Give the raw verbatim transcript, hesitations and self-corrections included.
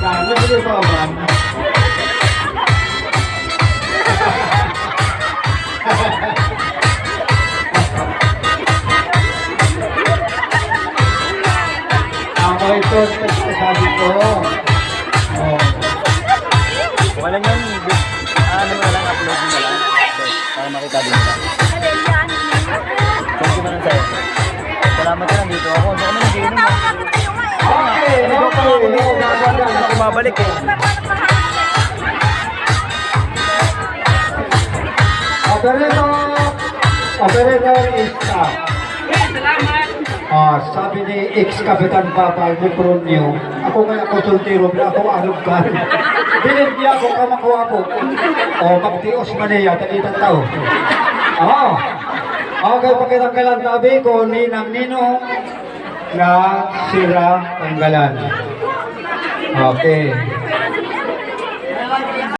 Ano ba yung mga man? Ako ito, sabi ko. Oh. Wala nang, ano mo na lang, upload mo na lang. Para makita din nila. Thank you, Manang Sayo. Salamat na, nandito ako. Hindi kami nag-iinom. Okay, okay, okay. Ako babalik eh. Operator, operator, stop. Ah, sabi ni ex-Kapitan Papal ni Pronyo, ako nga ako soltero, bila ako arog ka. Bilin niya ako kamakwapo. O, magtios man niya, talitan tao. Oo. Okay, pakitanggalan tabi ko, Ninang Nino, na sira tanggalan. Okay.